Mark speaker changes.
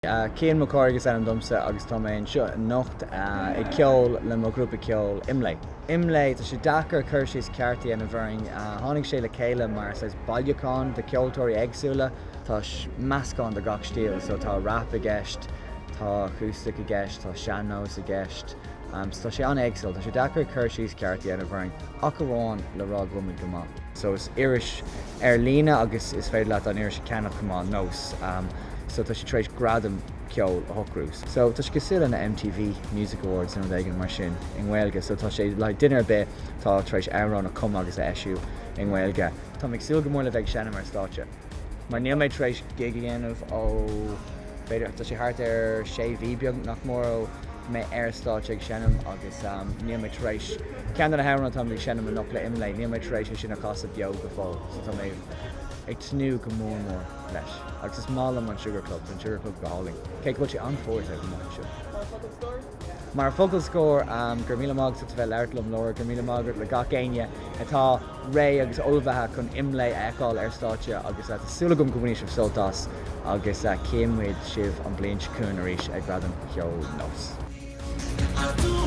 Speaker 1: Cian Mac Cárthaigh is ainm domsa agus tá mé anseo anocht ag ceol le mo ghrúpa ceoil, Imlé. Imlé, tá sé deacair cur síos ceart a dhéanamh orainn. Tháinig sé le chéile mar saghas bailiúchán de cheoltóirí éagsúla. Tá meascán de gach stíl, so tá rap i gceist, tá acoustic i gceist, tá sean-nós i gceist. So tá sé an-éagsúil. Tá sé deacair cur síos ceart a dhéanamh orainn ach amháin le rá go bhfuil muid go maith. So is iris ar líne agus is féidir leat an iris a cheannach chomh maith, Nós. So tá sé tar éis gradam ceoil a shocrú. So tá sé cosúil le na MTV Music Awards nó rud éigin mar sin i nGaeilge. So tá sé le duine ar bith atá tar éis amhrán a chumadh agus a eisiú i nGaeilge. Tá mé ag súil go mór le bheith ag seinm ar stáitse mar níl mé tar éis gig a dhéanamh ó b'fhéidir tá sé thart ar sé mhí beag nach mór ó bhí mé ar stáitse ag seinm agus níl mé tar éis ceann de na hamhráin atá mé ag seinm anocht le Imlé níl mé tar éis é sin a chasadh beo go fóill so tá mé ag tnúth go mór mór leis agus is maith liom an Sugar Club, tá an Sugar Club go hálainn cé go bhfuil sé an-fhuar taobh amuigh anseo.
Speaker 2: Mar focal scoir?
Speaker 1: Mar focal scoir, go raibh míle maith agat as a bheith ag labhairt liom Laura, go raibh míle maith agat le gach éinne atá réidh agus ullmhaithe chun Imlé a fheiceáil ar stáitse agus tá súil agam go mbainfidh sibh sult as agus cífidh muid sibh an bhliain seo chugainn arís ag Gradaim Cheoil Nós.